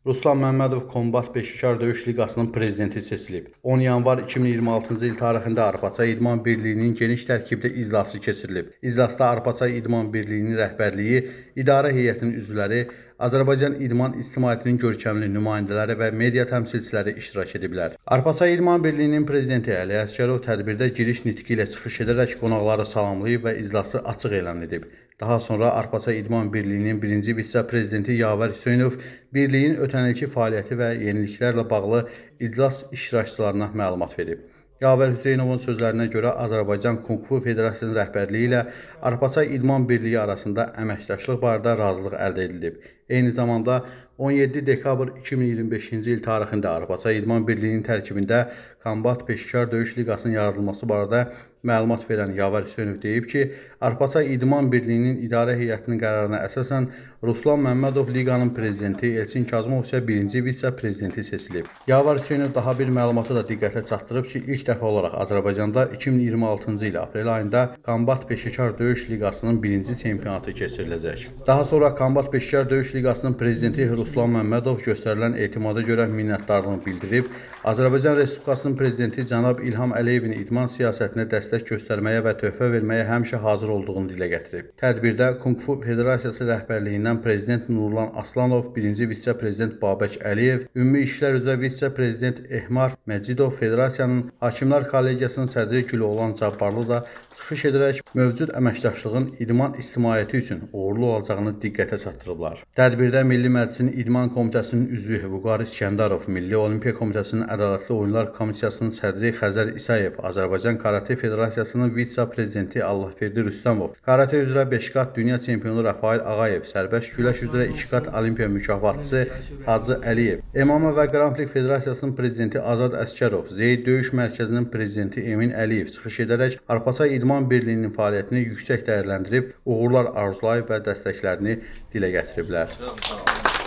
Ruslan Məmmədov Kombat Peşəkar Döyüş Liqasının prezidenti seçilib. 10 yanvar 2026-cı il tarixində Arpaçay İdman Birliyinin geniş tərkibdə iclası keçirilib. İclasda Arpaçay İdman Birliyinin rəhbərliyi, idarə heyətinin üzvləri, Azərbaycan idman ictimaiyyətinin görkəmli nümayəndələri və media təmsilçiləri iştirak ediblər. Arpaçay İdman Birliyinin prezidenti Əli Əsgərov tədbirdə giriş nitqi ilə çıxış edərək qonaqları salamlayıb və iclası açıq elan edib. Daha sonra Arpaçay İdman Birliyinin birinci vitse-prezidenti Yavər Hüseynov birliyin ötən ilki fəaliyyəti və yeniliklərlə bağlı iclas iştirakçılarına məlumat verib. Yavər Hüseynovun sözlərinə görə Azərbaycan Kung Fu Federasiyasının rəhbərliyi ilə Arpaçay İdman Birliyi arasında əməkdaşlıq barədə razılıq əldə edilib. Eyni zamanda 17 dekabr 2025-ci il tarixində Arpaçay İdman Birliyinin tərkibində Kombat Peşəkar Döyüş Liqasının yaradılması barədə məlumat verən Yavər Hüseynov deyib ki, Arpaçay İdman Birliyinin idarə heyətinin qərarına əsasən Ruslan Məmmədov liqanın prezidenti, Elçin Kazımov isə birinci vitse-prezidenti seçilib. Yavər Hüseynov daha bir məlumatı da diqqətə çatdırıb ki, ilk dəfə olaraq Azərbaycanda 2026-cı il aprel ayında Kombat Peşəkar Döyüş Liqasının birinci çempionatı keçiriləcək. Daha sonra Kombat Peşəkar Döyüş Liqasının prezidenti Ruslan Məmmədov göstərilən etimada görə minnətdarlığını bildirib, Azərbaycan Respublikasının prezidenti cənab İlham Əliyevin idman siyasətinə dəstək göstərməyə və töhfə verməyə həmişə hazır olduğunu dilə gətirib. Tədbirdə Kung Fu Federasiyası rəhbərliyindən prezident Nurlan Aslanov, birinci vitse-prezident Babək Əliyev, ümumi işlər üzrə vitse-prezident Ehmar Məcidov, Federasiyanın Hakimlər Kollegiyasının sədri Güloğlan Cabbarlı da çıxış edərək mövcud əməkdaşlığın idman ictimaiyyəti üçün uğurlu olacağını diqqətə çatdırıblar. Tədbirdə Milli Məclisin İdman Komitəsinin üzvü Vüqar İskəndərov, Milli Olimpiya Komitəsinin Ədalətli Oyunlar Komissiyasının sədri Xəzər İsayev, Azərbaycan Karate Federasiyasının vitse-prezidenti Allahverdi Rüstəmov, karate üzrə 5 qat dünya çempionu Rafael Ağayev, sərbəst güləş üzrə 2 qat olimpiya mükafatlısı Hacı Əliyev, MMA və Grand Prix Federasiyasının prezidenti Azad Əsgərov, Zeyd Döyüş Mərkəzinin prezidenti Emin Əliyev çıxış edərək Arpaçay İdman Birliyinin fəaliyyətini yüksək dəyərləndirib, uğurlar arzulayıb və dəstəklərini dilə gətiriblər. Çox sağ olun.